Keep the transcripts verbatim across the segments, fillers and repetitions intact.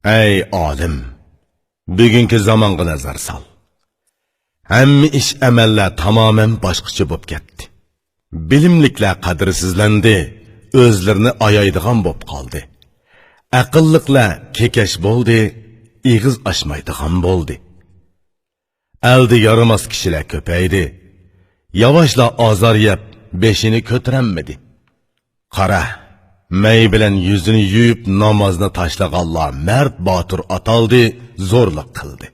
ئەي ئالىم، بۈگۈنكى زامانغا نەزەر سال. ھەممە ئىش، ئەمەللەر تامامەن باشقىچە بولۇپ كەتتى. بىلىملىكلەر قەدىرسىزلەندى، ئۆزلىرىنى ئايايدىغان بولۇپ قالدى. ئەقىللىقلار كېكەچ بولدى، ئېغىز ئاچمايدىغان بولدى. ئەلدە يارىماس كىشىلەر كۆپەيدى. ياۋاشلار ئازار يەپ، بېشىنى كۆتۈرەلمىدى. قارا، مەي بىلەن يۈزىنى يۇيۇپ، نامازنى تاشلىغانلار مەرد باتۇر ئاتالدى، زورلۇق قىلدى.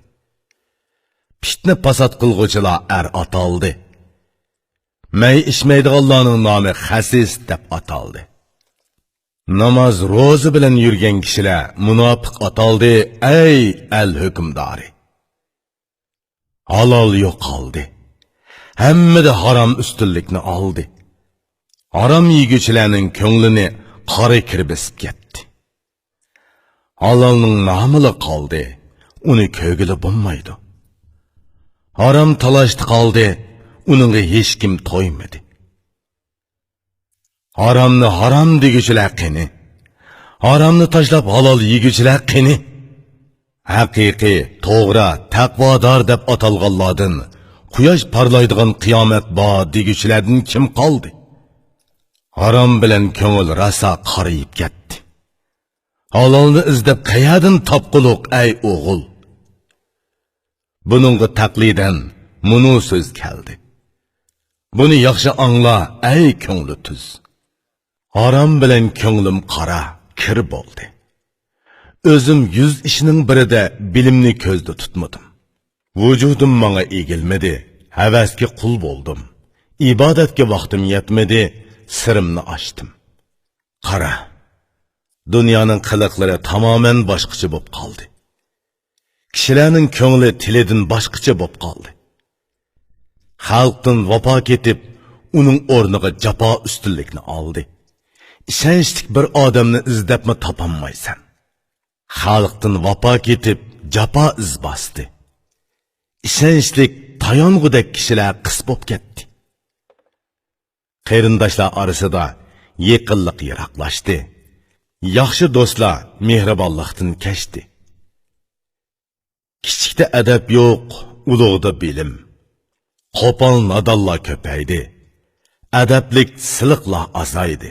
پىتنە پاسات قىلغۇچىلار ئەر ئاتالدى. مەي ئىچمەيدىغانلارنىڭ نامى خەسىس دەپ ئاتالدى. ناماز، روزا بىلەن يۈرگەن كىشىلەر مۇناپىق ئاتالدى، ئەي ئەل ھۆكۈمدارى! ھالال يوقالدى. ھەممىدە ھارام ئۈستۈنلۈكنى ئالدى. ھارام يېگۈچىلەرنىڭ كۆڭلىنى قارا كىر بېسىپ كەتتى. ھالالنىڭ نامىلا قالدى، ئۇنى كۆرگىلى بولمايدۇ. ھارام تالاشتا قالدى، ئۇنىڭغا ھېچكىم تويمىدى. ھارامنى ھارام دېگۈچىلەر قېنى؟ ھارامنى تاشلاپ ھالال يېگۈچىلەر قېنى؟ ھەقىقىي، توغرا، تەقۋادار دەپ ئاتالغانلاردىن قۇياش پارلايدىغان قىيامەت بار دېگۈچىلەردىن كىم قالدى؟ ھارام بىلەن كۆڭۈل راسا قارىيىپ كەتتى. ھالالنى ئىزدەپ قەيەردىن تاپقۇلۇق، ئەي ئوغۇل؟ بۇنىڭغا تەقلىدەن مۇنۇ سۆز كەلدى. بۇنى ياخشى ئاڭلا، ئەي كۆڭلى تۈز. ھارام بىلەن كۆڭلۈم قارا، كىر بولدى. ئۆزۈم يۈز ئىشنىڭ بىرىدە بىلىمنى كۆزدە تۇتمىدىم. ۋۇجۇدۇم ماڭا ئېگىلمىدى، ھەۋەسكە قۇل بولدۇم. ئىبادەتكە ۋاقتىم يەتمىدى، سىرىمنى ئاچتىم. قارا، دۇنيانىڭ قىلىقلىرى تامامەن باشقىچە بولۇپ قالدى. كىشىلەرنىڭ كۆڭلى تىلىدىن باشقىچە بولۇپ قالدى. خەلقتىن ۋاپا كېتىپ، ئۇنىڭ ئورنىغا جاپا ئۈستۈنلۈكنى ئالدى. ئىشەنچلىك بىر ئادەمنى ئىزدەپمۇ تاپالمايسەن. خەلقتىن ۋاپا كېتىپ، جاپا ئىز باستى. ئىشەنچلىك تايانغۇدەك كىشىلەر قىس بولۇپ كەتتى. قېرىنداشلار ئارىسىدا يېقىنلىق يىراقلاشتى. ياخشى دوستلار مېھرىبانلىقتىن كەچتى. كىچىكتە ئەدەپ يوق، ئۇلۇغدا بىلىم. قوپال نادانلار كۆپەيدى. ئەدەپلىك سىلىقلار ئازايدى.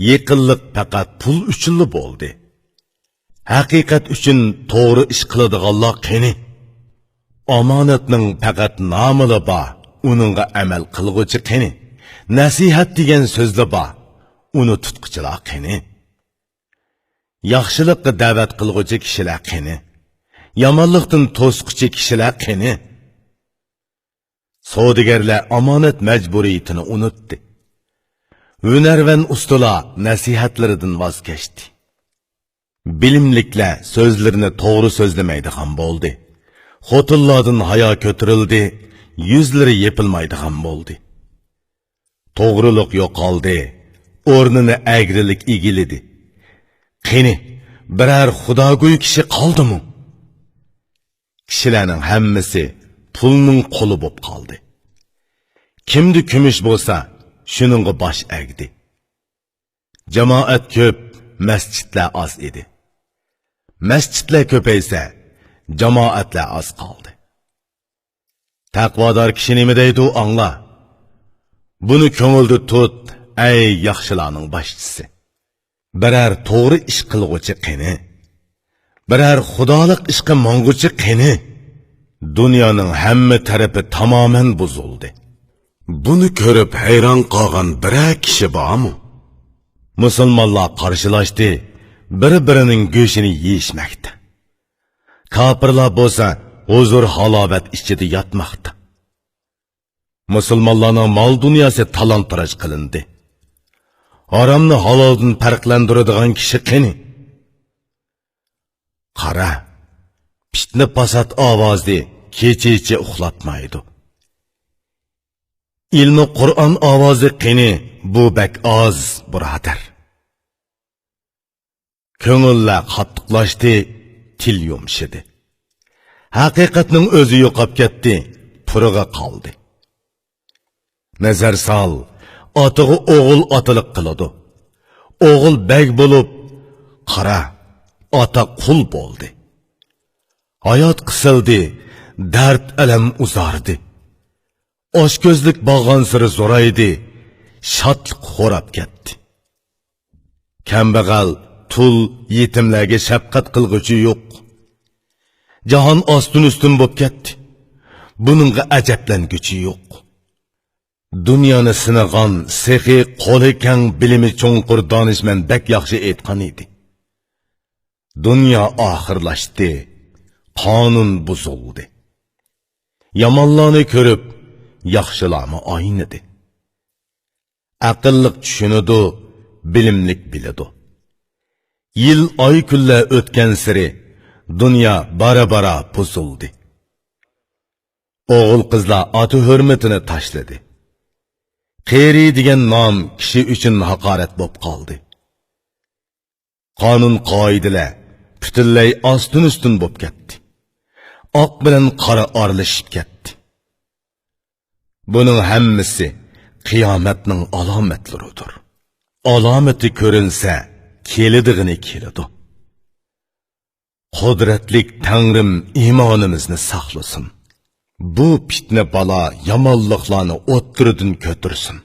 يېقىنلىق پەقەت پۇل ئۈچۈنلا بولدى. ھەقىقەت ئۈچۈن توغرا ئىش قىلىدىغانلار قېنى؟ ئامانەتنىڭ پەقەت نامىلا بار، ئۇنىڭغا ئەمەل قىلغۇچى قېنى؟ نەسىھەت دېگەن سۆزلا بار، ئۇنى تۇتقۇچىلار قېنى؟ ياخشىلىققا دەۋەت قىلغۇچى كىشىلەر قېنى؟ يامانلىقتىن توسقۇچى كىشىلەر قېنى؟ سودىگەرلەر ئامانەت مەجبۇرىيىتىنى ئۇنتتى. ھۈنەرۋەن ئۇستىلار نەسىھەتلىرىدىن ۋاز كەچتى. بىلىملىكلەر سۆزلىرىنى توغرا سۆزلىمەيدىغان بولدى. خوتۇنلاردىن ھايا كۆتۈرۈلدى، يۈزلىرى يېپىلمايدىغان بولدى. توغرىلىق يوقالدى، ئورنىنى ئەگرىلىك ئىگىلىدى. قېنى، بىرەر خۇداگوي كىشى قالدىمۇ؟ كىشىلەرنىڭ ھەممىسى پۇلنىڭ قۇلى بولۇپ قالدى. كىمدە كۈمۈش بولسا، شۇنىڭغا باش ئەگدى. جامائەت كۆپ، مەسچىتلەر ئاز ئىدى. مەسچىتلەر كۆپەيسە، جامائەتلەر ئاز قالدى. تەقۋادار كىشى نېمە دەيدۇ، ئاڭلا. بۇنى كۆڭۈلدە تۇت، ئەي ياخشىلارنىڭ باشچىسى. بىرەر توغرا ئىش قىلغۇچى قېنى؟ بىرەر خۇدالىق ئىشقا ماڭغۇچى قېنى؟ دۇنيانىڭ ھەممە تەرىپى تامامەن بۇزۇلدى. بۇنى كۆرۈپ ھەيران قالغان بىرەر كىشى بارمۇ؟ مۇسۇلمانلار قارشىلاشتى، بىر-بىرىنىڭ گۆشىنى يېيىشمەكتە. كاپىرلار بولسا ھۇزۇر-ھالاۋەت ئىچىدە ياتماقتا. مۇسۇلمانلارنىڭ مال-دۇنياسى تالان-تاراج قىلىندى. ھارامنى ھالالدىن پەرقلەندۈرىدىغان كىشى قېنى؟ قارا، پىتنە-پاسات ئاۋازى كېچىچە ئۇخلاتمايدۇ. ئىلمى قۇرئان ئاۋازى قېنى؟ بۇ بەك ئاز، بۇرادەر. كۆڭۈللەر قاتتىقلاشتى، تىل يۇمشىدى. ھەقىقەتنىڭ ئۆزى يوقاپ كەتتى، پۇرىقى قالدى. نەزەر سال، ئاتىغا ئوغۇل ئاتىلىق قىلىدۇ. ئوغۇل بەگ بولۇپ، قارا، ئاتا قۇل بولدى. ھايات قىسىلدى، دەرد-ئەلەم ئۇزاردى. ئاچكۆزلۈك بارغانسېرى زورايدى، شادلىق خوراپ كەتتى. كەمبەغەل، تۇل، يېتىملەرگە شەپقەت قىلغۇچى يوق. جاھان ئاستىن-ئۈستۈن بوپ كەتتى. بۇنىڭغا ئەجەبلەنگۈچى يوق. دۇنيانى سىنىغان، سېخى، قولى كەڭ، بىلىمى چوڭقۇر دانىشمەن بەك ياخشى ئېيتقان ئىدى. دۇنيا ئاخىرلاشتى، قانۇن بۇزۇلدى. يامانلارنى كۆرۈپ، ياخشىلارمۇ ئاينىدى. ئەقىللىق چۈشىنىدۇ، بىلىملىك بىلىدۇ. يىل، ئاي، كۈنلەر ئۆتكەنسېرى دۇنيا بارا-بارا بۇزۇلدى. ئوغۇل-قىزلار ئاتا ھۆرمىتىنى تاشلىدى. قېرى دېگەن نام كىشى ئۈچۈن ھاقارەت بولۇپ قالدى. قانۇن-قائىدىلەر پۈتۈنلەي ئاستىن-ئۈستۈن بولۇپ كەتتى. ئاق بىلەن قارا ئارىلىشىپ كەتتى. بۇنىڭ ھەممىسى قىيامەتنىڭ ئالامەتلىرىدۇر. ئالامىتى كۆرۈنسە، كېلىدىغىنى كېلىدۇ. قۇدرەتلىك تەڭرىم ئىمانىمىزنى ساقلىسۇن. بۇ پىتنە بالا يامانلىقلارنى ئوتتۇرىدىن كۆتۈرسۇن.